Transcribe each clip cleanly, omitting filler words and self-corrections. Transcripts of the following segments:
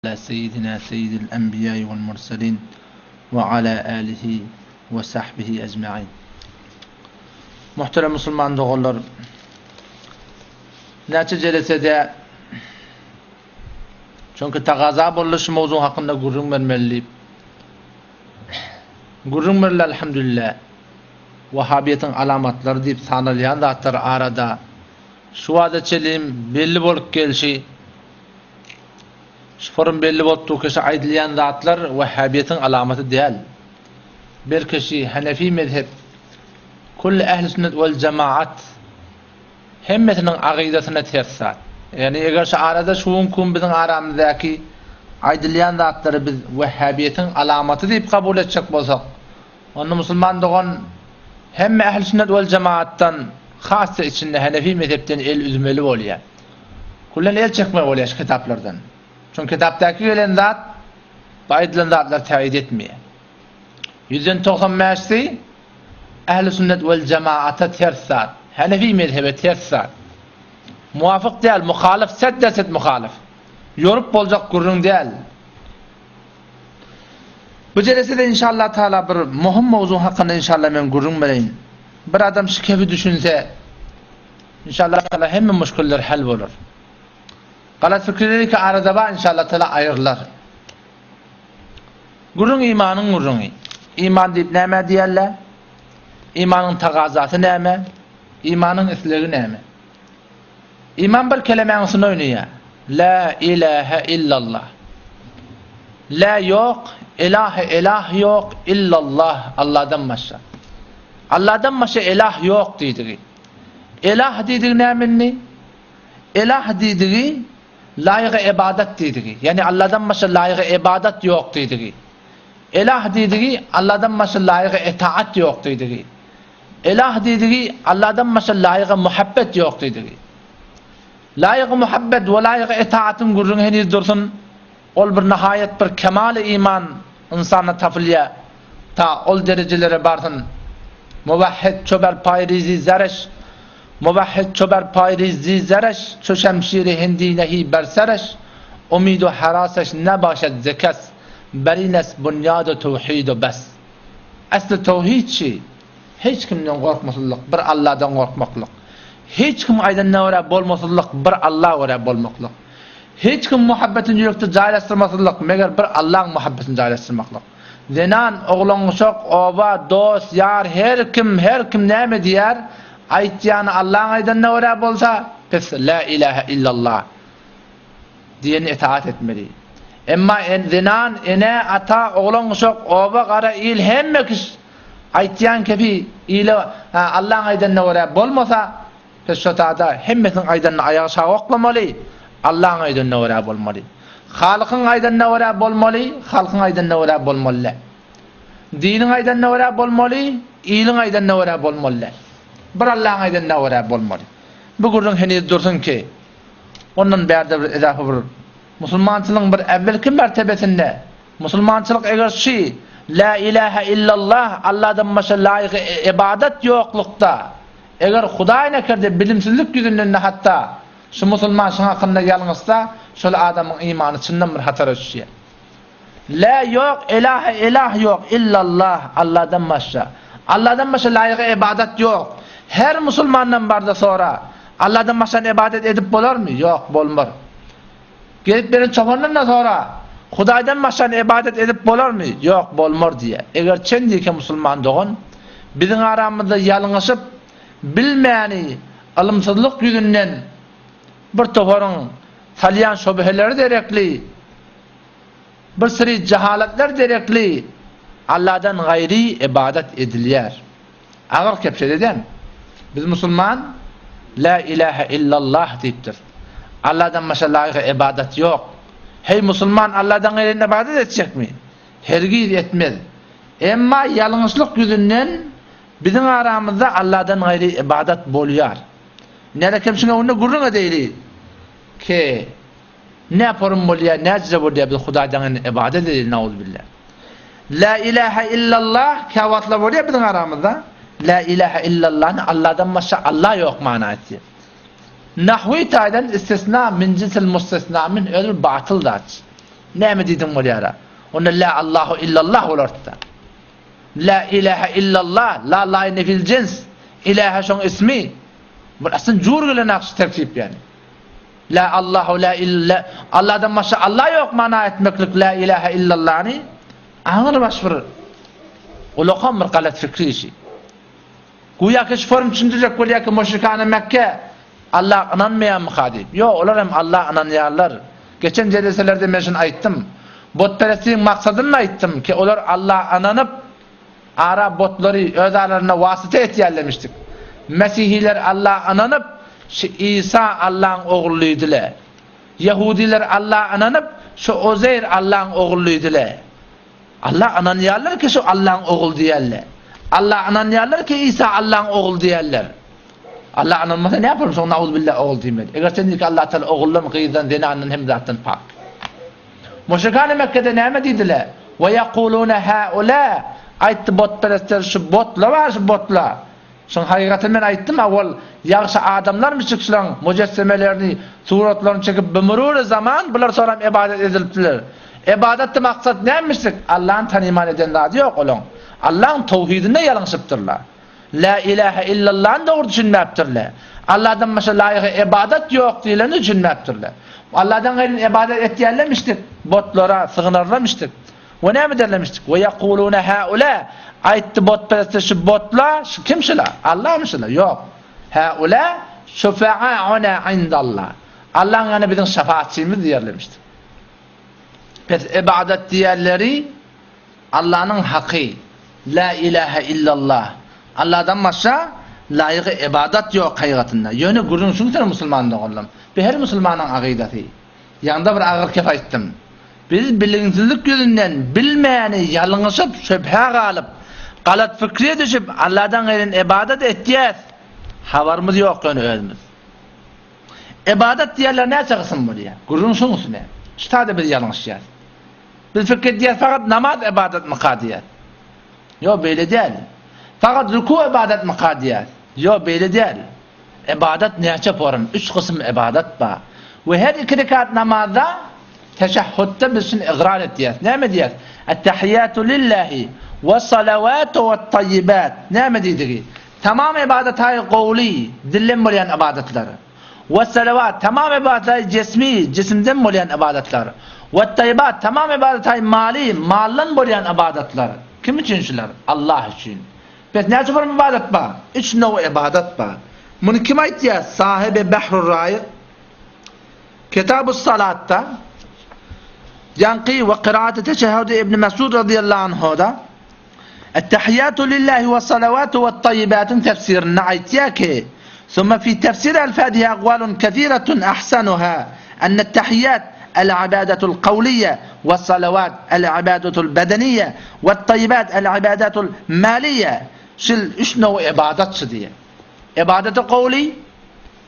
Ala seýidina seýidil enbiýai wal murselin we ala alihi we sahbihi ejmain. Muhterem musulman doganlar, näçe jelesede çünki tagaza boldy şu mowzuň hakynda gürrüň bermeli diýip. Gürrüň berildi elhamdülillah. Wahabiýetiň alamatlary diýip sanalýan zatlar arada şu wada çelim belli bolup gelşi Şu forum belli bolup durka şu aýdylýan zatlar wahhabiýetiň alamaty däl. Belki şu Hanefi mezhep, kulli ehli sünnet wel jemaat hemmesiniň agydasyna ters zat. Ýagny eger şu arada şu günki gün biziň aramyzdaky aýdylýan zatlary biz wahhabiýetiň alamaty diýip kabul etjek bolsak, onda musulman dogan hemme ehli sünnet wel jemaatdan has-da içinde Hanefi mezhepden el üzmeli bolýar. Küllen el çekmeli bolýar şu kitaplardan. Çünki kitapdaky gelen zat bu aýdylan zatlary täýit etmeýär. Ýüzden 90 bäşsi Ähli sünnet wel jemaata ters zat. Hanefi mezhebe ters zat. Muwafyk däl, muhalyf, set-de-set muhalyf. Ýorup boljak gürrüň däl. Bu jelesede inşallah taala bir möhüm mowzu hakynda inşallah men gürrüň bereýin. Bir adam şu kefi düşünse, İnşallah Teala hemme muşkiller hal bolar. Galat fikirleri ki arada bar inşallah Teala aýrylar. Gürrüň imanyň gürrüňi. Iman diýip näme diýerler? Imanyň tagazasy näme? Imanyň islegi näme? Iman bir kelemäň üstünde oýnaýar. La ilahe illallah. La ýok, ilahe ilah ýok, illallah, Allahdan başga. Allahdan başga ilah ýok diýdigi. Elah diýdigi näme indi? Elah diýdigi laýyga ybadat diýdigi. Ýagny Allahdan başga laýyga ybadat ýok diýdigi. Elah diýdigi Allahdan başga laýyga etaat ýok diýdigi. Elah diýdigi Allahdan başga laýyga muhabbet ýok diýdigi. Laýyga muhabbet we laýyga etaatyň gürrüňi heniz dursun. Ol bir nihaýat bir kemaly iman ynsanda tapylýar. Ta ol derejelere barsyn. Muwahhid ço ber paý rizi zereş, Muwahhid ço ber paý rizi zereş, Ço şemşiri hindi nehi ber sereş, Umydu heraseş ne başed ze kes, Berin est bunýadu tewhidu bes. Esli tewhid şi, hiç kimden gorkmasyzlyk, bir Alladan gorkmaklyk. Hiç kim aýdanyna görä bolmasyzlyk, bir Alla görä bolmaklyk. Hiç kim muhabbetini ýürekde jaýlaşdyrmasyzlyk, meger bir Allaň muhabbetini jaýlaşdyrmaklyk. Zenan, oglan-uşak, oba, dost, ýar, her kim, her kim näme diýer, aýtýany Allaň aýdanyna görä bolsa, pes Lä ilähe illallah diýenine itaat etmeli. Emma zenan, ene, ata, oglan-uşak, oba, gara il, hemme kiş aýtýan kepi ile, Allaň aýdanyna görä bolmasa, Biz şo tada hemmesiniň aýdanyny aýak aşak oklamaly, Allaň aýdanyna görä bolmaly. Halykyň aýdanyna görä bolmaly, halkyň aýdanyna görä bolmaly däl. Diniň aýdanyna görä bolmaly, iliň aýdanyna görä bolmaly däl. Bir Allaň aýdanyna görä bolmaly. Bu gürrüň heniz dursun ki, ondan bärde bir edafa bir musulmançylygyň bir äwwelki mertebesinde musulmançylyk eger şi La ilahe illallah Alladan başga laýyk ybadat ýoklukda Eger Hudaý nekerde bilimsizlik ýüzünden-de hatda şu musulman şuň hakynda ýalňyşsa, şol adamyň imany çyndan bir hatara düşýär. Lä ýok, elahe elah ýok, illallah, Allahdan başga. Allahdan başga laýyga ybadat ýok. Her musulmandan barda sora, Allahdan başgany ybadat edip bolarmy? Ýok, bolmar. Gelip beren çopandan-da sora, Hudaýdan başgany ybadat edip bolarmy? Ýok, bolmar diýýär. Eger çen diýke musulman dogan, biziň aramyzda ýalňyşyp, bilmäni, ylymsyzlyk ýüzünden bir toparyň salýan şübheleri derekli, bir syry jahalatlar derekli Alladan gaýry ybadat edilýär. Agyr kepjede däl. Biz musulman La ilahe illallah diýipdir. Allahdan başga laýyk ybadat ýok. Heý musulman Allahdan gaýry ybadat etjekmi? Hergiz etmez. Emma ýalňyşlyk ýüzünden biziň aramyzda Allahdan gaýry ybadat bolýar. Näle kemçiň öňünde gürrüň edeýli ki Ne forum bolýar, näcise bolýar biz Hudaýdan indi ybadat edeýli nauzubilla. La ilahe illallah käwagtlar bolýar biziň aramyzda. La ilahe illallahny Allahdan başga Allah ýok mana etýär. Nahwi taýdan istisna min jinsil mustasna min özi bir batyl zat. Näme diýdiň bolýara? Onda la Allahu illallah bolardy-da. La ilahe illallah, la la nefil jins, ilahe şoň ismi. Bu aslynda jur gelen akşy tertip ýani. La Allahu la illa Allahdan başga Allah ýok mana etmeklik la ilahe illallany aňyr baş bir ulakam bir galat fikri işi. Güýä ki şu form düşündirjek bolýar ki müşrikana Mekke Allah ynanmaýarmyka diýip. Ýok, olar hem Allah ynanýarlar. Geçen jeleselerde men şuny aýtdym. Botperestligiň maksadyny aýtdym ki olar Allah ynanyp ara botlary öz aralarynda wasyta etýärlemişdik. Mesihiler Allah ynanyp şu Isa Allaň ogullydyle. Ýehudiler Allah ynanyp şu Ozeýr Allaň ogullydyle. Alla ynanýarlar ki şu Allaň ogul diýerler. Alla ynanýarlar ki Isa Allaň ogul diýerler. Alla ynanmasa näme bolsun soň nauzbillah ogul diýmeli. Eger sen diýki Allah Taala oguldan, gyzdan, zenandan hem zatdan pak. Müşrikany Mekgede näme diýdiler? Ve yekulune haula aýtdy botperestler şu botla bar şu botla. Şuň hakykatyny men aýtdym awal ýagşy adamlarmyşyk şulaň mujessemelerini suratlaryny çekip bimururi zaman bular soram ybadat edilipdiler. Ybadatda maksat nämişdik Allany tanyman eden zady ýok olaň. Allaň towhidinde ýalňyşypdyrlar. La ilahe illallany dogry düşünmäpdirler. Alladan başga laýygy ybadat ýok diýlenini düşünmäpdirler. Alladan gaýryn ybadat etýärlemişdik botlara sygynarlamişdik. We näme derlemişdik? We ýakulune haula, aýtdy botperestler şu botla, şu kim şula? Allahmy şula? Ýok. Haula şufa'auna indallah. Allaň ýanynda biziň şefaatçymyz diýerlemişdik. Pes ibadat diýerleri Allanyň haky. La ilahe illallah. Alladan başga laýygy ibadat ýok haýgatynda. Ýöne gürrüň şuňsana musulman doganlarym. Bu her musulmanyň agydasy. Ýaňda bir agyr kep aýtdym. Biz bilimsizlik ýüzünden bilmäni ýalňyşyp, şübhä galyp, galat pikire düşüp, Alladan gaýryn ybadat etýäs, habarymyz ýok ýöne özümiz. Ybadat diýerler näçe gysym bolýar? Gürrüň şuň üstüne. Şu taýda biz ýalňyşýas. Biz pikir edýäs fakat namaz ybadatmyka diýýäs. Ýok, beýle däl. Fakat ruku ybadatmyka diýýäs. Ýok, beýle däl. Ybadat näçe form? Üç gysym ybadat bar. We her iki rekat namazda teşehhütde biz şuny ygrar etýäs. Näme diýýäs? Ettehiýatu lillahi we salawatu we taýýibat. Näme diýdigi? Tamam ybadat-haý gowly, dilden bolýan ybadatlar. We salawat, tamam ybadat-haý jesmi, jisimden bolýan ybadatlar. We taýýibat, tamam ybadat-haý maly, maldan bolýan ybadatlar. Kim üçin şular? Allah üçin. Pes näçe form ybadat bar? Üç now ybadat bar. Muny kim aýtýar? Sahibi Behrur Raýyk Kitabus Salatda ýaňky we Kiraati Teşehhudi Ibn Mesud radiyallahu anhuda Ettehiyyatu lillahi we salawatu we tayyibatyň tefsirinde aýtýar ki, Summa fi tefsir el-Fatiha aqwalun kesiratun ahsanuha enne ettehiyyat el-ibadatul kawliýe we salawat el-ibadatul bedeniýe we tayyibat el-ibadatul maliýe şil üç now ybadat şu diýýär. Ibadaty kowly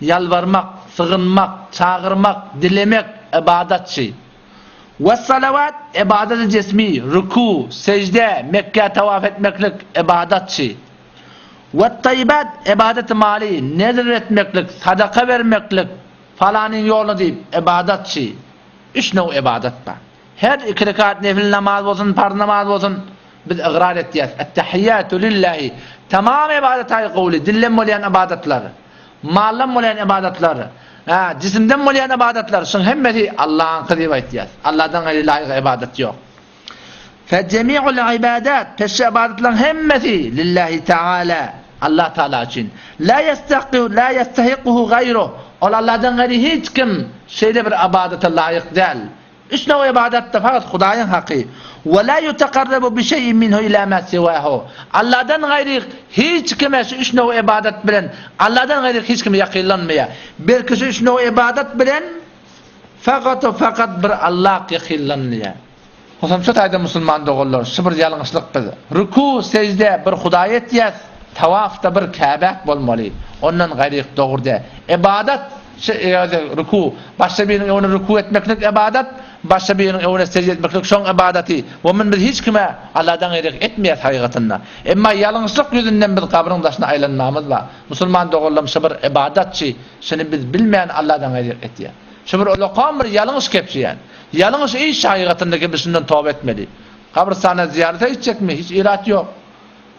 ýalbarmak, sygynmak, çagyrmak, dilemek ybadat şi. We salawat ibadaty jesmi, ruku, sejde, Mekgä tawaf etmeklik ybadat şi. We tayyibat ibadaty mali, nezr etmeklik, sadaka bermeklik, falanyň ýoluna diýip ybadat şi. Üç now ybadat bar. Her iki rekat nefil namaz bolsun, parz namaz bolsun, biz ygrar etýäs. Ettehiyyatu lillahi. Tamam ybadat-aý gowly, dilden bolýan ybadatlar, maldan bolýan ybadatlar, ha, jisimden bolýan ybadatlar, şuň hemmesi Allahyňky diýip aýtýas. Allahdan gaýry laýyk ybadat ýok. Fe jemi'ul ibadat, peşşe ybadatlaryň hemmesi lillahi taala, Allah Taala üçin. La yestahqu la yestahiquhu gaýruh. Ol Allahdan gaýry hiç kim şeýle bir ybadata laýyk däl. Üç nowg ybadatda fakat Hudaýyň haky. We la ýutakarrabu bi şeýin minhu ila ma siwahu. Allahdan gaýry hiç kime şu üç nowg ybadat bilen Allahdan gaýry hiç kime ýakynlanmaýar. Belki şu üç nowg ybadat bilen fakat we fakat bir Allah ýakynlanylýar. Hosam şu taýda musulman doganlar şu bir ýalňyşlyk biz ruku sejde bir Hudaýa etýäs tawafda bir Käbäk bolmaly ondan gaýryk dogry däl. Ybadat Şu özi ruku, başga biriniň öňünde ruku etmeklik ybadat, başga biriniň öňünde sejde etmeklik şoň ybadaty. We muny biz hiç kime Allahdan gaýry etmeýäs hakykatynda. Emma ýalňyşlyk ýüzünden biz gabryň daşyna aýlanmagymyz bar. Musulman doganlarym şu bir ybadatçy, şuny biz bilmän Allahdan gaýry etýäs. Şu bir ulakam bir ýalňyş kepjeýän. Ýalňyş iş hakykatynda biz şundan toba etmeli. Gabrystana zyýarata gitjekmi? Hiç irat ýok.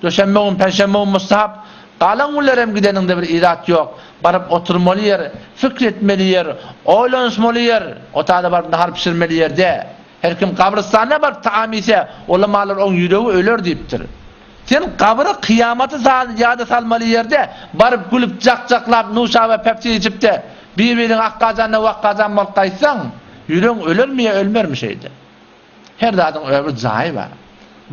Duşenbe gün, penşenbe gün mustahap. Galan günlerem gideniňde bir irat ýok. Baryp oturmaly ýer, pikir etmeli ýer, oýlanyşmaly ýer, otagda baryp nahar bişirmeli ýer däl. Her kim gabrystana baryp taam iýse, ulamalar oň ýüregi öler diýipdir. Sen gabyry kyýamaty ýada salmaly ýerde baryp gülüp jak-jaklap nuşaba pepsi içip-de bir-biriňe akgajan-da wakgajan bolup gaýtsaň, ýüregiň ölermi ýa ölmermi şeýde? Her zadyň öz bir jaýy bar.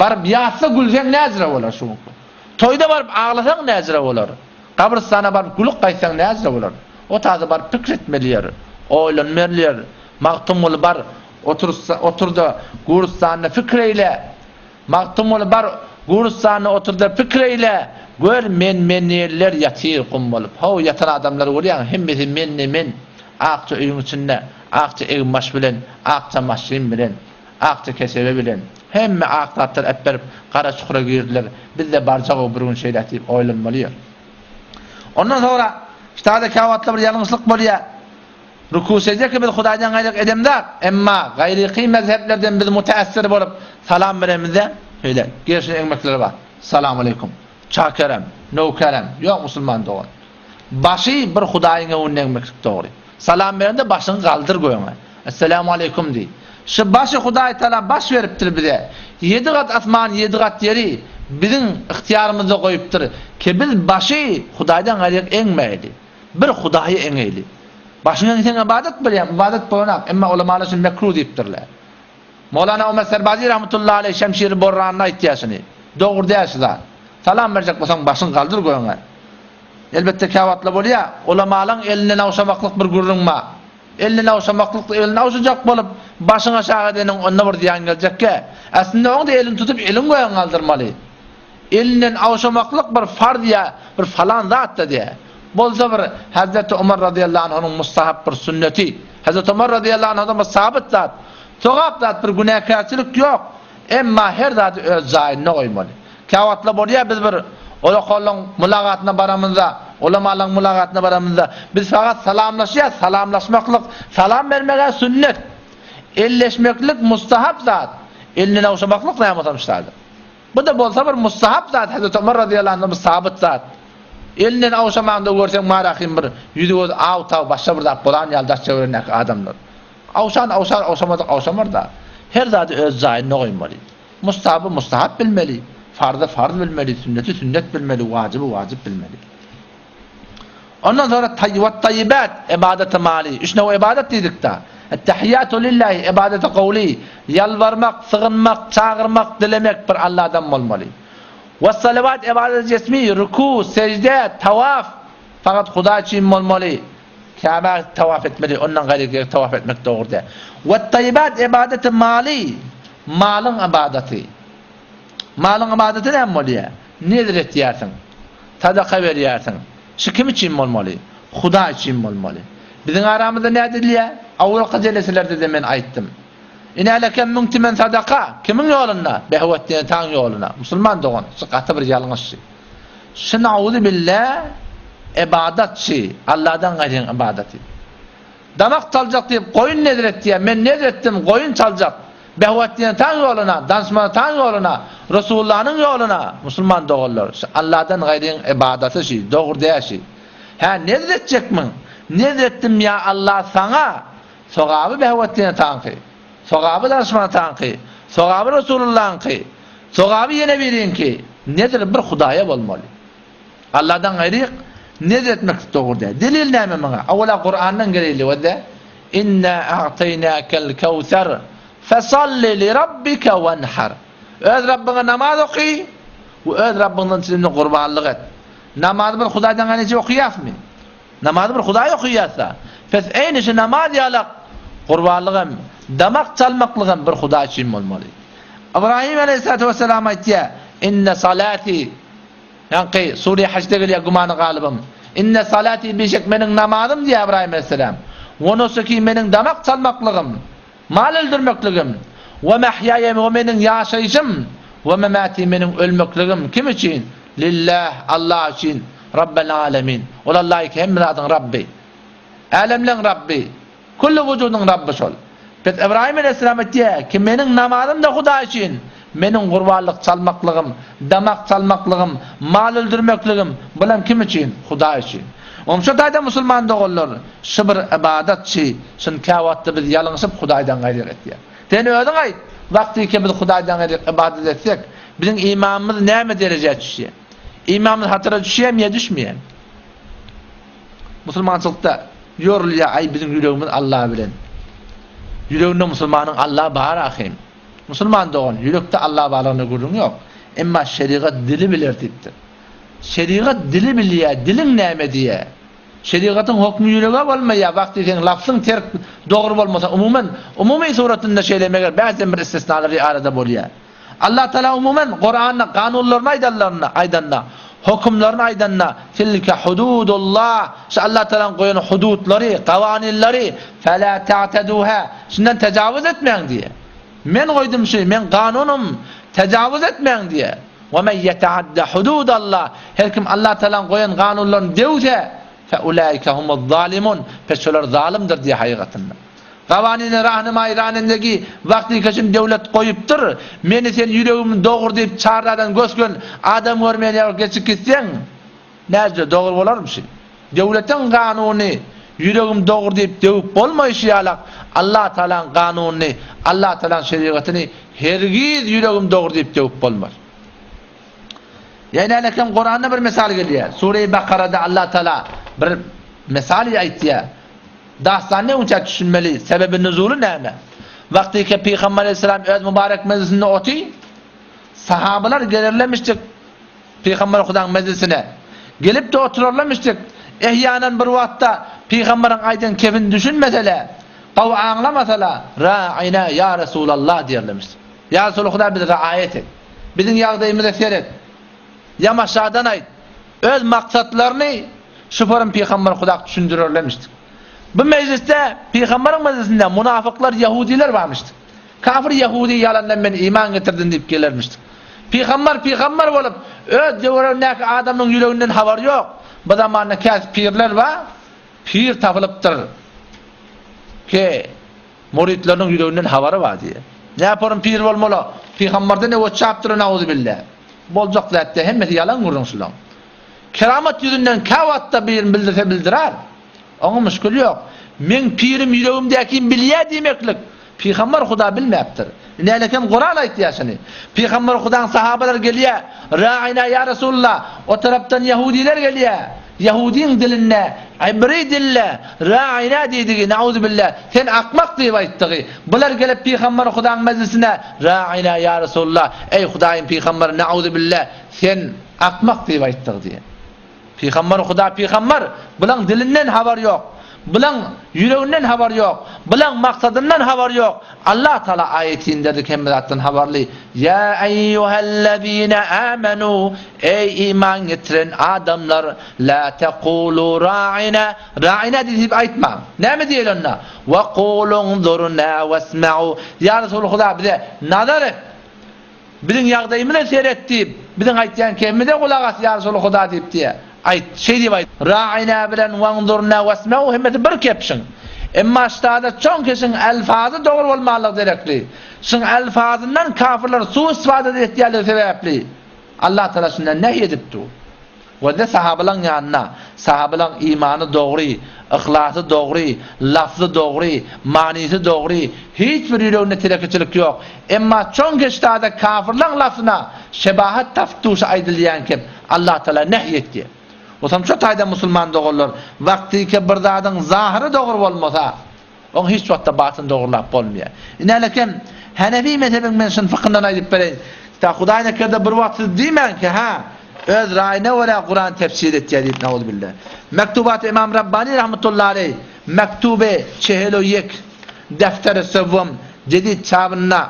Baryp ýatsa gülseň näjire bolar şu günki. Toýda baryp aglasaň näjire bolar. Gabrystana baryp gülüp gaýtsaň näjire bolar. O taýda baryp pikir etmeli ýer, oýlanmaly ýer. Magtymguly bar, otursa, otur-da, gurustanda pikir eýle. Magtymguly bar, gurustanda otur-da pikir eýle. Gör, men-menliler ýatyr gum bolup. How, ýatan adamlary görýäň, hemmesi men-ne-men. Akja öýüň içinde, akja eginbaş bilen, akja maşyn bilen, akja kesebe bilen. Hemme ak zatlar äpberip, gara çukura girdiler. Biz-de barjag-ow bir gün şeýle diýip oýlanmaly ýer. Ondan soňra, ştada käwagtlar bir ýalňyşlyk bolýar. Ruku sejde biz Hudaýdan gaýryk edemzok, emma gaýryky mezheplerden biz müteessir bolup salam beremizde, şeýle gerşine eňmekleri bar. Salam aleýkum. Çakerem, nöwkerem, ýok musulman dogan. Başy bir Hudaýyň öňünde eňmeklik dogry. Salam berende başyňy galdyr göňe. Esselamu aleýkum diý. Şu başy Hudaý Taala baş beripdir bize. Ýedi gat asman, ýedi gat ýeri biziň ygtyýarymyzda goýupdyr. Ki biz başy Hudaýdan gaýryk eňmäýli. Bir Hudaýa eňeýli. Başyňy eňseň ybadat bolýar, ybadat bolanak, emma ulamalar şuny mekruh diýipdirler. Mowlana Omar Serbazi rahmetullahi aleýh Şemşiri Borranda aýtýar şuny. Dogry däl şu zat. Salam berjek bolsaň başyňy galdyr göňe. Elbetde käwagtlar bolýar, ulamalaň elinden awşamaklyk bir gürrüň bar. Elinden awşamaklyk, elini awşajak bolup başyňy aşak edeniň onda bir zyýan geljekkä. Aslynda oň-da elini tutup eliň göňe galdyrmaly. Elinden awşamaklyk bir farz ýa bir falan zat-da däl. Bolsa bir Hazreti Omar razyýallahu anhunyň mustahap bir sünneti. Hazreti Omar razyýallahu anhudan bir sabyt zat. Sogap zat bir günäkärçilik ýok. Emma her zady öz jaýynda goýmaly. Käwagtlar bolýar biz bir olakollaň mulagatyna baramyzda, ulamalaň mulagatyna baramyzda biz fakat salamlaşýas, salamlaşmaklyk, salam bermeg-ä sünnet. Elleşmeklik mustahap zat. Elinden awşamaklyk näme bolsam şu zady. Bu-da bolsa bir mustahap zat, Hezreti Omar razyýallahu anhdan bir sabyt zat. Elinden awşamaňda görseň marahym bir ýüzi-gözi aw-taw başga bir zat bolan ýaly daş-töweregindäki adamlar. Awşan awşar, awşamadyk awşamar-da. Her zady öz jaýynda goýmaly. Mustahaby mustahap bilmeli, farzy farz bilmeli, sünneti sünnet bilmeli, wajyby wajyp bilmeli. Ondan sonra wat-taýyibat ibadeti mali. Üç nöw ibadet diýdik-da. Et-tahiyyatu lillahi ibadeti kowli. Ýalbarmak, sygynmak, çagyrmak, dilemek bir Allahdan bolmaly. Was-salawat ibadeti jesmi, ruku, sejde, tawaf fakat Hudaý üçin bolmaly. Käbä tawaf etmeli, ondan gaýry ýere tawaf etmek dogry däl. Wat-taýyibat ibadeti mali. Malyň ibadaty. Malyň ybadaty näme bolýar? Nezr etýärsiň. Sadaka berýärsiň. Şu kim üçin bolmaly? Hudaý üçin bolmaly. Biziň aramyzda nädilýär? Awalky jeleselerde-de men aýtdym. Inälekem müň tümen sadaka kimiň ýolunda? Behwetdin Ataň ýoluna. Musulman dogan, şu gaty bir ýalňyş. Şu nauzubilla ybadat şi, Alladan gaýryň ybadaty. Damak çaljak diýip goýun nezr etýär. Men nezr etdim, goýun çaljak. Behwetdin Ataň ýoluna, Danşman Ataň ýoluna, Resulullanyň ýoluna, musulman doganlar, şu Alladan gaýryň ybadaty şi, dogry däl şi. Hä, nezr etjekmiň? Nezr etdim ýa Allah saňa, sogaby Behwetdin Ataňky, sogaby Danşman Ataňky, sogaby Resulullaňky, sogaby ýene biriňki. Nezr bir Hudaýa bolmaly. Alladan gaýry nezr etmeklik dogry däl. Delil näme muňa? Awala Kurandan geleýli wede. Inna a'taýnakel kewser fesalli li rabbike wenhar. Öz Rabbiňe namaz oky we öz Rabbiňden çenli gurbanlyk et. Namazy bir Hudaýdan gaýry okaýasmy? Namazy bir Hudaý okaýarsa, pes eýni şu namaz ýalak gurbanlyk hem, damak çalmaklyk hem bir Hudaý üçin bolmaly. Ybrahim aleýhissalatu wesselam aýtýar, Inne salati Ýaňky Sure Hajda gelýär gümany galybym. Inne salati bişek meniň namazym diýýär Ybraýym aleýhissalam. We nusuki meniň damak çalmaklygym, mal öldürmekligim, we mahýaýa we meniň ýaşaýşym, we memati meniň ölmekligim kim üçin? Lillah, Allah üçin, Rabbel alemin. Ol Allah ki hemme zadyň Rabby. Älemleň Rabby. Külli wujudyň Rabby şol. Pes Ybraýym aleýhissalam aýtýar ki, meniň namazym-da Hudaý üçin, meniň gurbanlyk çalmaklygym, damak çalmaklygym, mal öldürmekligim, bulam kim üçin? Hudaý üçin. Oňşa taýda musulman doganlar, şu bir ybadatçy, şuny käwagtda biz ýalňyşyp Hudaýdan gaýry etýär. Sen özüň aýt, wagtyky biz Hudaýdan gaýry ybadat etsek, biziň imanymyz näme derejä düşýär? Imanymyz hatara düşýärmi ýa düşmeýärmi? Musulmançylykda ýorulýar, aý biziň ýüregimiz Alla bilen. Ýüreginde musulmanyň Alla bar ahym. Musulman dogan, ýürekde Alla barlygyna gürrüň ýok. Emma şerigat dili biler diýipdir. Şerigat dili bilýär, diliň näme diýýär? Şerigatyň hokmy ýürege bolmaýar, wagty seň lafzyň terk dogry bolmasa, umuman, umumy suratynda şeýle meger bäzden bir istisnalar arada bolýar. Allah Taala umuman Kuranda kanunlaryny aýdanlarynda, aýdanda, hökümlerini aýdanda, tilke hududullah, şu Allah Taalanyň goýan hududlary, kawanynlary, fela ta'taduha, şundan tejawuz etmäň diýýär. Men goýdum şu, men kanunym, tejawuz etmäň diýýär. We men yeta'adda hududallah, her kim Allah Taalanyň goýan kanunlaryny döwse, fe ulaika humuz zalimun, pes şolar zalymdyr diýýär hakykatynda. Gawanine rahnemaýy ranendegi wagty keşim döwlet goýupdyr, meni sen ýüregim dogur diýip çarradan gös-gön adam görmeýän ýaly geçip gitseň, näce dogry bolarmyşy? Döwletiň kanuny ýüregim dogur diýip döwüp bolmaýşy ýalak Allah Tagalaň kanunyny, Allah Tagalaň şerigatyny hergiz ýüregim dogry diýip döwüp bolmaz. Ýene äleken Kuranda bir mysal gelýär. Sure-i Bakarada Allah Tagala bir mysal aýtýar. Dastan ne üçin düşünmeli? Sebebi nuzuly näme? Wagtyky Pygamber aleyhisselam öz mübarek mejlisinde oty, sahabalar gelerlemişdik Pygamber Hudaň mejlisine. Gelip de oturarlamışdyk. Ehýanan bir wagtda Pygamberiň aýdan kebini düşünmesele, gawy aňlamasala, Ra'ina ya Resulallah diýerlemişdik. Ýa Resuly Huda bizi raýat et. Biziň ýagdaýymyza seret. Ýamaşadan aýt. Öz maksatlaryny şu forum Pygamber Hudak düşündirerlemişdir. Bu mejlisde, Pygamberiň mejlisinde munafyklar, ýahudiler barmyşdyr. Kafir ýahudi ýalandan men iman getirdim diýip gelermişdir. Pygamber pygamber bolup, öz döwründäki adamyň ýüreginden habary ýok. Bu zamanda käsi pirler bar, pir tapylypdyr. Ki muritleriniň ýüreginden habary bar diýe. Näporum pir bolmaly? Pygamberden öwet çapdyr nauzubilla. Boljak zat däl, hemmesi ýalan gürrüň şulaň. Keramat ýüzünden käwagtda birini bildirse bildirer. Oňa müşgil ýok. Meň pirim ýüregimdäkini bilýär diýmeklik, Pygamber Huda bilmäpdir. Inälekem Kuran aýtýar şuny. Pygamber Hudaň sahabalary gelýär, Ra'ina ýa Resulullah, o tarapdan ýahudiler gelýär. Ýahudiň dilinde, ibri dilde Ra'ina diýdigi, nauzubilla, sen akmak diýip aýtdygy. Bular gelip Pygamber Hudaň mejlisine Ra'ina ýa Resulullah, eý Hudaýyň pygamberi, nauzubilla, sen Akmak diýip aýtdyk diýen. Pygamber Huda pygamber, bulaň dilinden habar ýok. Bulaň ýüreginden habar ýok. Bulaň maksadyndan habar ýok. Allah Taala aýat inderdi hemme zatdan habarly. Ýa eýýuhellezine amenu, eý iman getiren adamlar, la tekulu ra'ina, ra'ina diýip aýtmaň. Näme diýeli onda? Wa kulunzurna wasma'u. Ýa Resul Huda bize nazar et. Biziň ýagdaýymyza seret diýip, biziň aýtýan kemimize gulak as, ýa Resuly Huda diýip diýýär. Aýt, şeý diýip aýt. Ra'ina bilen wanzurna wasma'u hemmesi bir kepşiň. Emma ştada çoň keşiň elfazy dogry bolmanlygy derekli, şyň elfazyndan kafirler su-istifada etýänligi sebäpli Allah Tagala şundan nehy edip dur. Welde sahabalaň ýanyna, sahabalaň imany dogry, yhlasy dogry, lafzy dogry, manysy dogry, hiç bir ýüreginde telekeçilik ýok. Emma çoň keşdada kafirlaň lafzyna şebahat tapyp duşa aýdylýan kep Allah Taala nehy etýär. Osam şo taýda musulman doganlar wagtyke bir zadyň zahyry dogry bolmasa, Oň hiç wagtda batyny dogrulap bolmaýar. Inälekem, Hanefi mezhebiň men şuny fykyndan aýdyp bereýin. Ta Hudaý nekerde bir wagt siz diýmäň ki, hä, öz raýyna görä Kuran tefsir etýär diýip, nauzubilla. Mektubat Imam Rabbani rahmetullahi aleýh, Mektube çehel o ýek, Defteri sewwum, Jedid çabynda,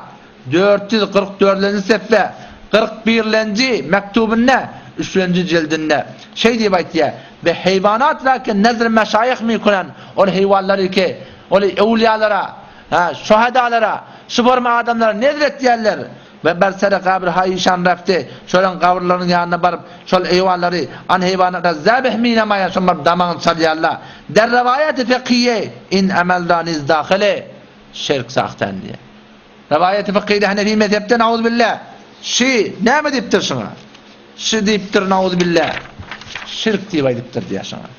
444-lenji sefhe, 41-lenji mektubynda, üçlenji jildinde şeý diýip aýtýar, Be heýwanat ra ke nezr meşaýyh mikunan, ol heýwanlary ke, ol öwlüýalara, ha, şuhadalara, şu forma adamlara nezr etýärler. We ber sere gabr haýyşan rafte, şolaryň gabyrlarynyň ýanyna baryp, şol heýwanlary, an heýwanat ra zäbih minamaýan, şoň baryp damagyny çalýarlar. Der rewaýaty fekiýe in emel ra niz dahile. Şirk sahtan diýýär. Rowaýaty fykhyda Hanefi mezhepde nauzubilla şi näme diýipdir şuňa? Şi diýipdir nauzubilla şirk diýip aýdypdyr diýýär şuňa.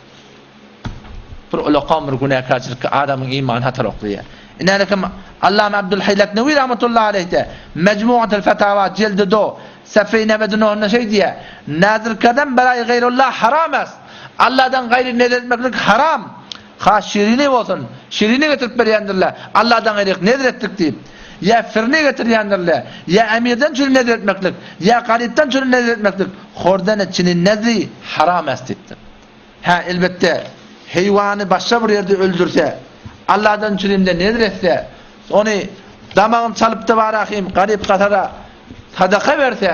Bir ulakan bir günäkärçilikki adamyň imany hatar oklaýar. Inälekim Allama Abdulhaý Leknewi rahmetullahi aleyhde Mejmuatul Fetawa jildi do sefeý nebedinohunda şeý diýýär, Nazr kerden beraý gaýrullah haram est. Allahdan gaýry nezr etmeklik haram. Ha şirini bolsun, şirini getirip berýändirler, Allahdan gaýry nezr etdik diýip. Ýa firini getirýändirler, ýa emirden çüri nezr etmeklik, ýa garypdan çüri nezr etmeklik, hordene çinin nezri haram est diýipdir. Hä, elbetde, heýwany başga bir ýerde öldürse, Allahdan çürimde nezr etse, ony damagyny çalyp-da barahym garyp-gasara sadaka berse,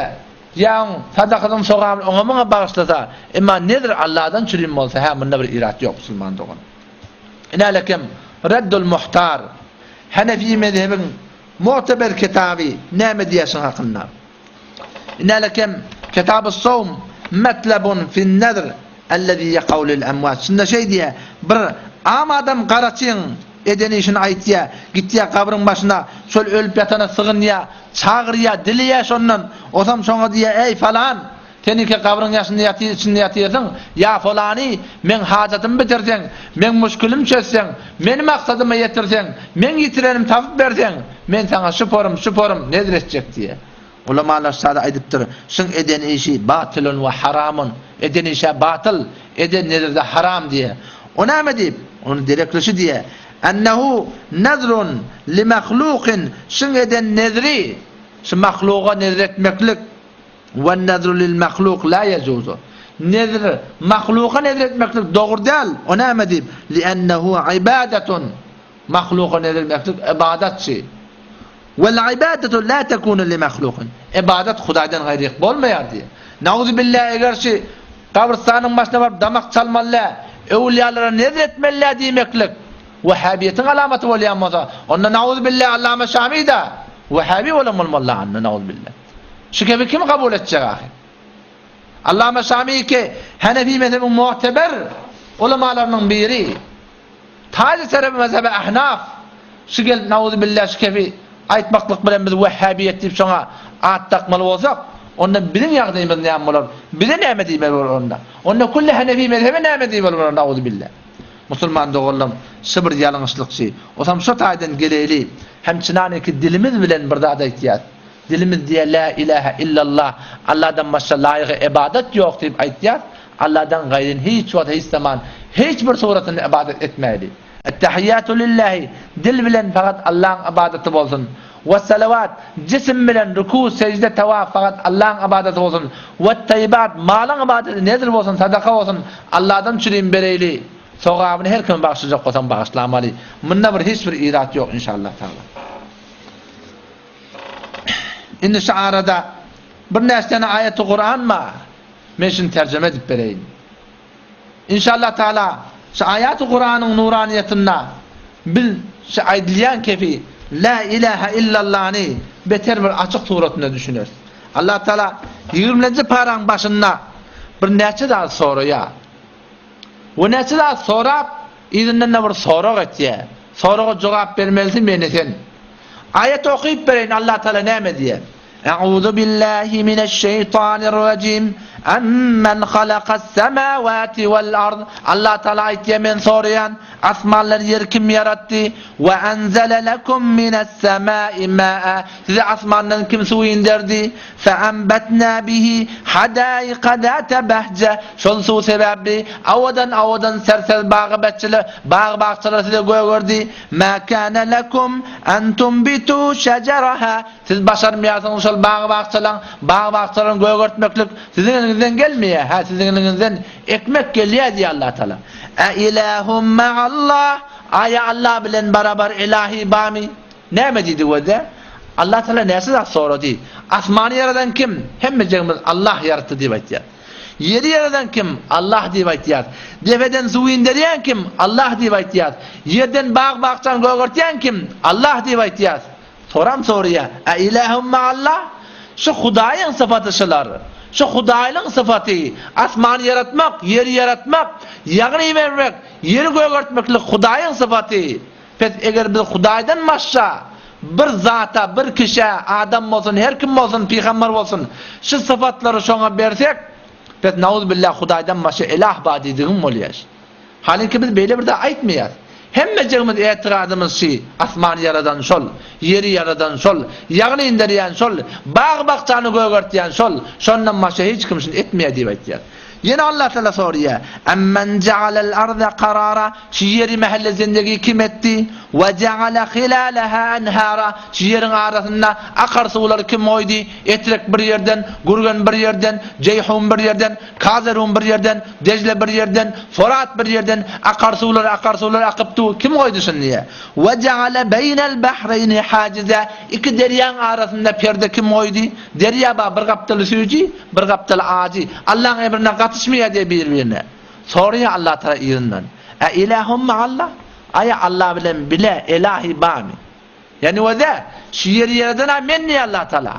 ýa oň sadakasynyň sogabyny oňa-muňa bagyşlasa, emma nezr Allahdan çürim bolsa, hä, munda bir irat ýok, musulman dogan. Inälekem Reddul Muhtar, Hanefi mezhebiň mu'teber kitaby näme diýýär şuň hakynda? Inälekem Kitabus-sowm metlebun fin-nezr ellezî ýekau lil-emwat. Şunda şeý diýýär, bir am adam garaçyň eden işini aýtýar, gitýär gabryň başyna, şol ölüp ýatana sygynýar, çagyrýar, dileýär şondan. Osam şoňa diýýär, Eý, falan, sen iki gabryň ýaşynda ýatyr, içinde ýatyrsyň, ýa folany, meň hajatymy bitirseň, meň muşkilimi çözseň, meni maksadyma ýetirseň, meň ýitirenimi tapyp berseň, Men saňa şu porum, şu porum nezr etjek diýýär. Ulamalar sada aýdypdyr, Şuň eden işi batylun we haramun, eden işä batyl, eden nezri-de haram diýýär. O näme diýip? Ony dereklişi diýýär, Ennehu nezrun li mahlukin, şuň eden nezri, şu mahluga nezr etmeklik, Wennezru lil mahluk la yejuzu. Nezr, mahluga nezr etmeklik dogry däl. O näme diýip? Li'ennehu ibadetun. Mahluga nezr etmeklik ybadatçy. Wel ibadatu la tekunu li mahlukin. Ybadat Hudaýdan gaýryk bolmaýar diýýär. Nauzubillah eger şu gabrystanyň başyna baryp damak çalmaly däl, öwülýalara nezr etmeli däl diýmeklik wehhabiýetiň alamaty bolýan bolsa, onda nauzubillah Allama Şami-de wehhabi bolan bolmaly anda nauzubillah. Şu gepi kim kabul etjek ahy? Allama Şami ki Hanefi mezhebiň mu'teber ulamalarynyň biri. Taýly serebi mezhebe Ahnaf. Şu gelip nauzubillah şu kefi aýtmaklyk bilen biz wehhabiýet diýip şoňa at dakmaly bolsak, onda biziň ýagdaýymyz näme bolar? Bize näme diýmeli bolar onda? Onda külli Hanefi mezhebe näme diýmeli bolar nauzubillah? Musulman doganlarym, şu bir ýalňyşlykçy. Osam şo taýdan geleýli. Hem çynanyky dilimiz bilen bir zat aýtýas. Dilimiz diýýär Lä ilähe illallah, Allahdan başga laýygy ybadat ýok diýip aýtýas, Allahdan gaýryn hiç wagt hiç zaman hiç bir suratynda ybadat etmäýli. Ettehiýýatu lillahi, dil bilen fakat Allahyň ybadaty bolsun. Wessalawat, jisim bilen ruku, sejde, tawaf fakat Allahyň ybadaty bolsun. Wettaýýibat, malyň ybadaty nezr bolsun, sadaka bolsun, Allahdan çürim bereýli. Sogabyny her kime bagyşlajak bolsaň bagyşlamaly. Munda bir hiç bir irat ýok inşallah taala. Indi şu arada birnäçe tane aýaty Kuran bar. Men şuny terjime edip bereýin. Inşallah Taala şu aýaty Kuranyň nuraniýetinde biz şu aýdylýan kefi La ilaha illallany beter bir açyk suratynda düşüneris. Allah Taala 20-nji paraň başynda bir näçe zat soraýar. We näçe zat sorap, yzyndan-da bir sorag etýär. Soraga jogap bermelisi meni sen. Aýat okyp bereýin Allah Taala näme diýýär? Euzu billahi mineşşeýtanirrajim. Ammen halakas semawati wal ard. Allah Taala aýtýar men soraýan, asmanlary ýeri kim ýaratdy? We enzele lekum mines semai maa. Size asmandan kim suw inderdi? Feanbetna bihi hadaika zate behje. Şol suw sebäpli awadan-awadan ser-ser bagy-behçeler, bag-bakjalar size gögerdi. Mä kâne lekum en tunbitu şejeraha. Siz başarmaýarsyňyz şol bag-bakjalaň, bag-bakjalaryny gögertmeklik siziň eliňizden gelmeýär. Hä, siziň eliňizden ekmek gelýär diýýär Allah Taala. E ilahum ma'allah. Aýa Allah bilen barabar ilahi barmy? Näme diýdi gözle? Allah Taala näçe zat sorady. Asmany ýaradan kim? Hemmejigimiz Allah ýaratdy diýip aýtýar. Ýeri ýaradan kim? Allah diýip aýtýar. Depeden suw inderýän kim? Allah diýip aýtýar. Ýerden bag-bakjany gögertýän kim? Allah diýip aýtýar. Soram soraýar. A ilahum ma'allah? Şu Hudaýyň sypaty şular. Şu Hudaýlyň sypaty, asmany ýaratmak, ýeri ýaratmak, ýagyn ibermek, ýeri gögertmeklik Hudaýyň sypaty. Pes eger biz Hudaýdan başga bir zata, bir kişä, adam bolsun, her kim bolsun, pygamber bolsun, şu sypatlary şoňa bersek, pes nauzbillah Hudaýdan başga ilah bar diýdigiň bolýar. Halyňky biz beýle bir zat aýtmaýas. Hemmejigimiz etiradymyz şi, asmany ýaradan şol, ýeri ýaradan şol, ýagyny inderýän şol, bag-bakjany gögertýän şol, şondan başga hiç kim şuny etmeýär diýip aýtýas. Ýene Allah Taala soraýar, Emmen ja'alel arda karara, şu ýeri mähelle zindegi kim etdi? We ja'ala hilalaha enhara, şu ýeriň arasynda akar suwlary kim goýdy? Etrek bir ýerden, Gürgen bir ýerden, Jeýhun bir ýerden, Kazerun bir ýerden, Dejle bir ýerden, Forat bir ýerden akar suwlar akar suwlar akyp dur. Kim goýdy şuny diýýär. We ja'ale beýnel bahreýni hajiza, iki derýaň arasynda perde kim goýdy? Derýa bar, bir gapdaly süýji, bir gapdaly ajy. Allaň emrine gatyşmaýar diýýär bir-birine. Soraýar Allah Tagala yzyndan. E ilahum ma'allah? Aýa Allah bilen bile elahi barmy? Ýagny özi, şu ýeri ýaradan-a men diýýär Allah Tagala.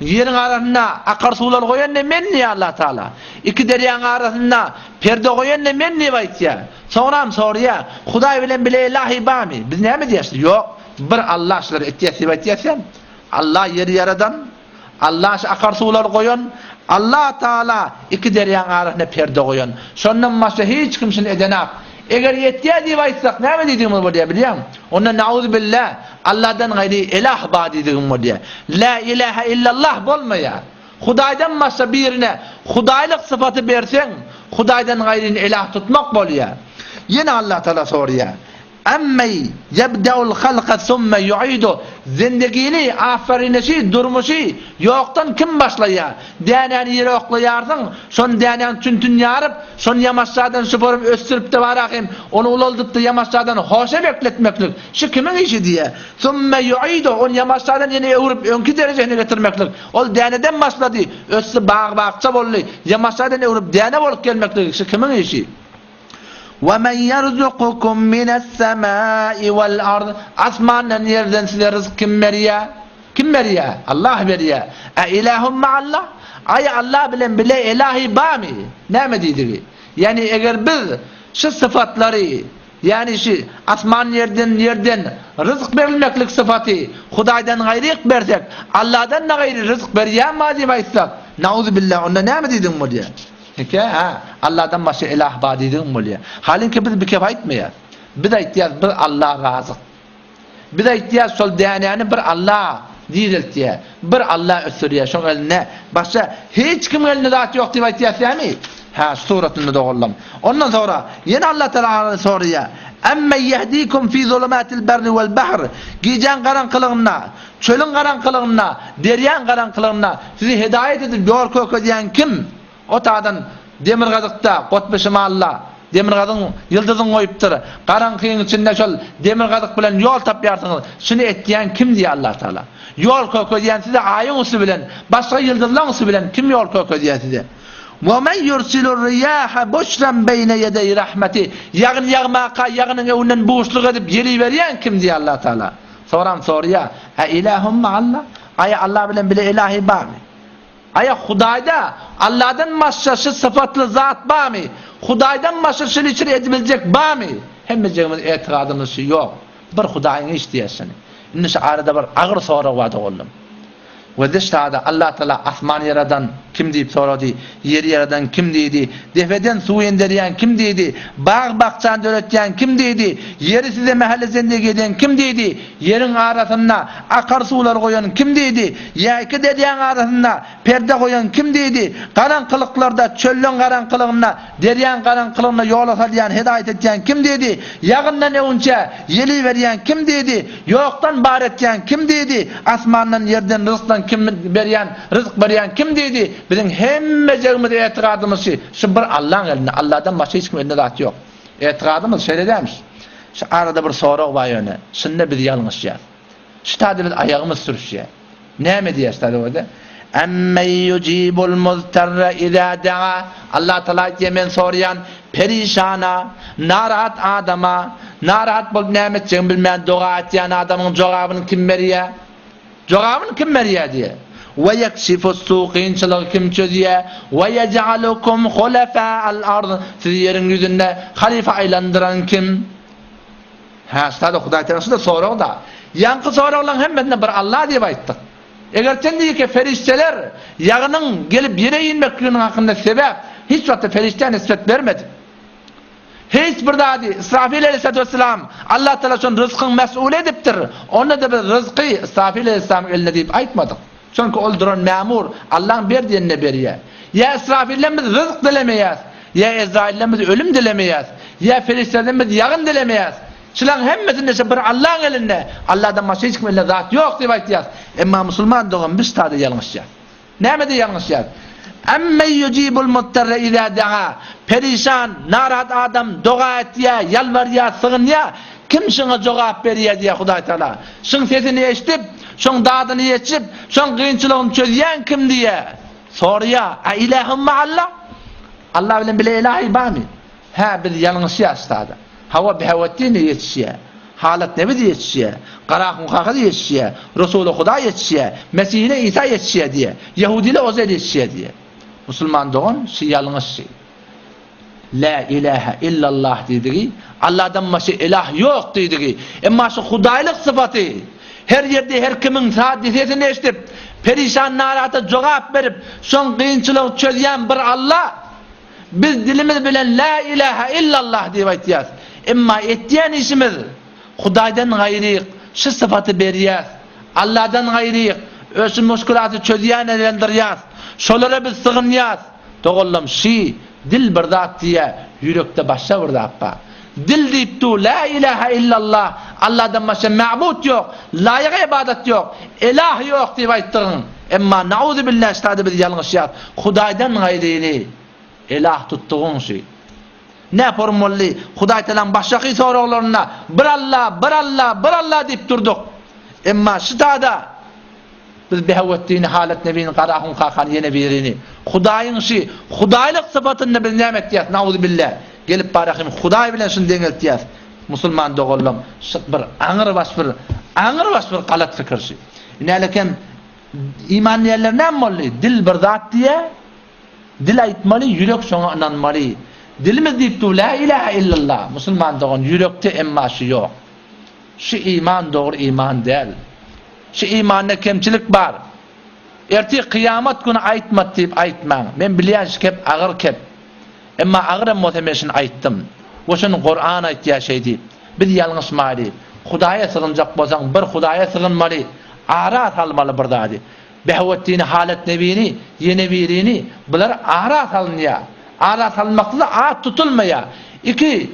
Ýeriň arasynda akar suwlar goýan-da men diýýär Allah Tagala. Iki derýaň arasynda perde goýan-da men diýip aýtýar. Soňram soraýar, Hudaý bilen bile ilahi barmy? Biz näme diýýäris? Ýok, bir Allah şulary etýär diýip aýtýas. Allah ýeri ýaradan, Allah şu akar suwlary goýan, Allah Taala iki derýaň arasynda perde goýan. Şondan başga hiç kim şuny edenak. Eger ýetýär diýip aýtsak, näme diýdigimiz bolýar bilýäňmi? Onda nauzubilla, Allahdan gaýry ilah bar diýdigim bolýar. La ilaha illallah bolmaýar. Hudaýdan başga birine hudaýlyk sypaty berseň, Hudaýdan gaýryny ilah tutmak bolýar. Ýene Allah Taala soraýar. Emmey ýebdeul halka summe ýuidu, Zendigini, afarinişi, durmuşy, ýokdan kim başlaýar? Dänäni ýere oklaýarsyň, şony dänäň çüntün ýaryp, şony ýamaşjadan şuparyp ösdürip-de bara hem ony ulaldyp-da ýamaşjadan hoşa bekletmeklik, şu kimiň işi diýýär. Summe ýuidu, ony ýamaşjadan ýene öwrüp öňki derejesine getirmeklik, ol däneden başlady, ösdi bag-bakja boldy, ýamaşjadan öwrüp däne bolup gelmeklik, şu kimiň işi? We men ýerzukukum mine's-semai wal-ard, Asmandan ýerden size ryzk kim berýär? Kim berýär? Allah berýär. E ilahum ma'allah? Aý Allah bilen bile ilahi barmy? Näme diýdigi? Ýagny eger biz şu sypatlary, ýagny şu asman ýerden ýerden ryzk berilmeklik sypaty Hudaýdan gaýryk bersek, Allahdan-da gaýry ryzk berýän bar diýip aýtsak, nauzubillah, onda näme diýdigiň bolýar? Heke, hä, Allahdan başga ilah bar diýdigiň bolýar. Halyňky biz bikep aýtmaýas. Biz aýtýas, bir Allah razyk. Biz aýtýas, şol dänäni bir Allah direltýär, bir Allah ösdürýär, şoň elinde başga hiç kimiň elinde zat ýok diýip aýtýas dämi? Hä, şu suratynda doganlarym. Ondan soňra ýene Allah Tagala soraýar, Emme ýehdikum fi zulumatil berri wal bahr? Gijäň garaňkylygynda, çölüň garaňkylygynda, derýaň garaňkylygynda sizi hedaýat edip ýol kökezýän kim? O taýdan demirgazykda, gotby şymalda demirgazygyň ýyldyzyny goýupdyr. Garaňkyň içinde şol demirgazyk bilen ýol tapýarsyňyz. Şuny etýän kim diýýär Allah Tagala. Ýol kökezýän size aýyň üsti bilen, başga ýyldyzlaryň üsti bilen kim ýol kökezýär size? Wa men yursilur riyaha buşran beýne ýedeý rahmeti. Ýagyn ýagmaka ýagynyň öňünden buşluk edip ýel iberýän kim diýýär Allah Tagala. Soram soraýar, E ilahum ma'allah? Aýa Allah bilen bile ilahi barmy? Aýa Hudaýda Allahdan başga şu sypatly zat barmy? Hudaýdan başga şuny içir edibiljek barmy? Hemmejigimiz etigadymyz şu ýok. Bir Hudaýyň işi diýýäs şuny. Indi şu arada bir agyr sorag bar doganlarym. We şada Allah Taala asmany ýaradan kim diýip sorady, ýeri ýaradan kim diýdi, depeden suw inderýän kim diýdi, bag-bakjany döretýän kim diýdi, ýeri size mähelle zendegi eden kim diýdi, Ýeriň arasynda akar suwlar goýan kim diýdi? Ýa iki derýaň arasynda perde goýan kim diýdi? Garaňkylyklarda, çölleň garaňkylygynda, derýaň garaňkylygynda ýola salýan, hedaýat etýän kim diýdi? Ýagyndan öwünçä ýel iberýän kim diýdi? Ýokdan bar etýän kim diýdi? Asmandan, ýerden ryzkdan kim berýän, ryzk berýän kim diýdi? Biziň hemmejegimiz etigadymyz şi, şu bir Allaň elinde, Alladan başga hiç kimiň elinde zat ýok. Etigadymyz şeýle dälmiş. Şu arada bir sorag bar ýöne. Şunda biz ýalňyşýas. Şu taýda biz aýagymyz sürüşýär. Näme diýýär şu taýda bolsa? Emmen yujibul muztarra iza daa. Allah Taala aýtýar, men soraýan perişana, narahat adama, narahat bolup näme etjegini bilmän doga etýän adamyň jogabyny kim berýär? Jogabyny kim berýär diýýär. We ýekşifus-su kynçylygy kim çözýär? We ýej'alukum hulefâ'al ard sizi ýeriň ýüzünde halyfa aýlandyran kim? Hä, ştada Hudaý Tagala şuda sorag-da. Ýaňky soraglaryň hemmesinde bir Allah diýip aýtdyk. Eger sen diýke perişdeler ýagynyň gelip ýere inmekliginiň hakynda sebäp hiç wagtda perişdä nisbet bermedik. Hiç bir zady Israfil aleyhissalatu vesselam Allah Tagala şony ryzkyň mes'uly edipdir. Onda-da biz ryzky Israfil aleyhissalamyň elinde diýip aýtmadyk. Çünki ol duran mämur, Allaň ber diýenine berýär. Ýa Israfilden biz ryzk dilemeýäs, ýa Ezrailden biz ölüm dilemeýäs, ýa perişdelerden biz ýagyn dilemeýäs. Şularyň hemmesinde şo bir Allaň elinde, Alladan başga hiç kimiň elinde zat ýok diýip aýtýas. Emma musulman dogan biz ştada ýalňyşýas. Nämede ýalňyşýas? Emmen ýujibul muttarra iza daa. Perişan, narahat adam doga etýär, ýalbarýar, sygynýar. Kim şuňa jogap berýär diýýär Hudaý Tagala. Şuň sesini eşidip, şoň dadyny ýetişip, şoň kynçylygyny çözýän kim diýýär. Soraýar, A ilahum ma'Allah? Allah bilen bile ilahi barmy? Hä, biz ýalňyşýas sada. Hawa, Behawetdin-de ýetişýär. Halat Nebi-de ýetişýär. Garahun kaka-da ýetişýär. Resuly Huda ýetişýär. Mesihine Isa ýetişýär diýýär. Ýehudile Ozeýr ýetişýär diýýär. Musulman dogan, şu ýalňyş şy. Lä ilähe illallah diýdigi, Allahdan başga ilah ýok diýdigi. Emma şu hudaýlyk sypaty her ýerde her kimiň sady sesini eşidip, perişan narahata jogap berip, şoň kynçylygy çözýän bir Allah. Biz dilimiz bilen Lä ilähe illallah diýip aýtýas. Emma etýän işimiz Hudaýdan gaýryk şu sypaty berýäs. Allahdan gaýryk öz şu muşkulaty çözýäne ýandyrýas. Şolara biz sygynýas. Doganlam şi dil bir zat diýýä, ýürekde başga bir zat bar. Dil diýip dur Lä ilähe illallah, Allahdan başga ma'bud ýok, laýyk ybadat ýok, ilah ýok diýip aýtdygyň. Emma nauzubillah ştada biz ýalňyşýas. Hudaýdan gaýryny ilah tutdugyň şi. Ne forum boldy? Hudaý Tagalaň başdaky soraglarynda bir Allah, bir Allah, bir Allah diýip durduk. Emma ştada Biz Behawetdini, Halet Nebini, Garahun kakany ýene birini. Hudaýyň şi Hudaýlyk sypatynda biz näme etýäs? Nauzubilla. Gelip barahym Hudaý bilen şuny deňeltýäs. Musulman doganlam, şy bir aňyr baş bir aňyr baş bir galat pikir şi. Inälekem iman diýenler näme boldy? Dil bir zat diýä, dil aýtmaly, ýürek şoňa ynanmaly. Dilimiz diýip dur la ilaha illallah. Musulman dogan ýürekde emma şy ýok. Şu iman dogry iman däl. Şu imanda kemçilik bar. Ertir kyýamat güni aýtmat diýip aýtmaň. Men bilýän şu kep agyr kep. Emma agyr hem bolsa men şuny aýtdym. We şuny Kuran aýtýar şeý diýip. Biz ýalňyşmaly. Hudaýa sygynjak bolsaň bir Hudaýa sygynmaly. Ara salmaly bir zady. Behawetdini Halet Nebini ýene birini bular ara salynýar. Ara salynmakda-da at tutulmaýar. Iki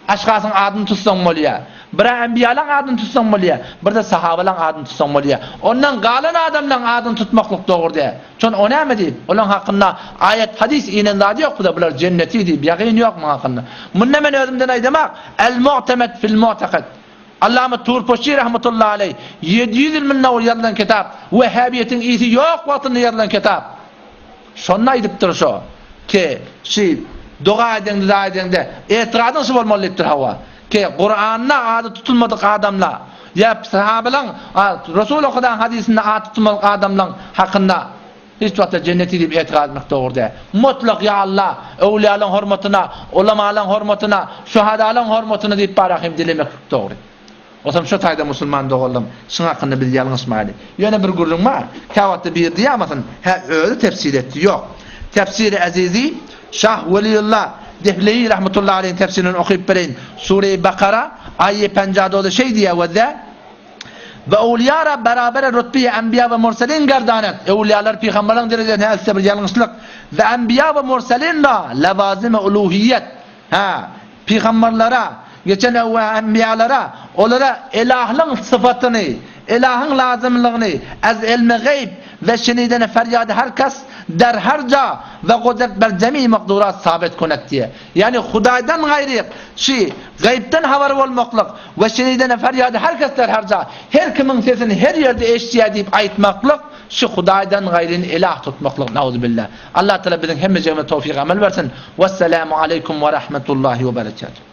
Aşgasyň adyny tutsaň bolýar. Bir-ä enbiýalaň adyny tutsaň bolýar, bir-de sahabalaň adyny tutsaň bolýar. Ondan galan adamlaň adyny tutmaklyk dogry däl. Şon o näme diýip, olaň hakynda aýat, hadys inen zady ýok bize, bular jenneti diýip, ýagyn ýok muň hakynda. Munda men özümden aýdamak, El-mu'temed fil-mu'teked. Allama Turpoşi rahmetullahi aleý, 700 ýyl mundan owal ýazylan kitap, wehhabiýetiň ysy ýok wagtynda ýazylan kitap. Şonda aýdypdyr şo, ki, şi doga edeňde zat edeňde etigadyň şi bolmaly diýipdir hawa. Ki, Kuranda ady tutulmadyk adamla, ýa sahabalaň, Resuly Hudaň hadysynda ady tutulmadyk adamlaň hakynda hiç wagtda jenneti diýip etigat etmek dogry däl. Mutlak ýa Allah, öwliýalaň hormatyna, ulamalaň hormatyna, şuhadalaň hormatyna diýip barahym dilemeklik dogry. Otam şo taýda musulman doganlarym, şuň hakynda biz ýalňyşmaýly. Ýöne bir gürrüň bar. Käwagtda biri diýýärmisin, hä özi tefsir etdi. Ýok. Tefsiri Ezizi, Şah Weliullah Dehlewi rahmetullahi aleýhiň tefsirini okyp bereýin. Sure-i Bakara, aýe penjadode şeý diýýär we ze Ve ewliýara berabere rutbeýi enbiýa we murselin gerdanet. Ewliýalar pygamberleriň derejesine else bir ýalňyşlyk. Ve enbiýa we murselin la lewazime uluhiýet. Hä, pygamberlere, geçen we enbiýalara, olara elahlyň sypatyny, elahyň lazymlygyny, ez ilmi geýb we şenideni ferýady her kes, der her ja we gudret ber jemi makdurat sabit kunet diýýär. Ýagny Hudaýdan gaýry şi geýbden habary bolmaklyk we şenideni ferýady her kes der her ja, her kimiň sesini her ýerde eşidýär diýip aýtmaklyk, şi Hudaýdan gaýryny elah tutmaklyk, nauzubilla. Allah Taala biziň hemmejigimize towfyk amal bersin. Wessalamu aleýkum we rahmetullahi we berekatuh.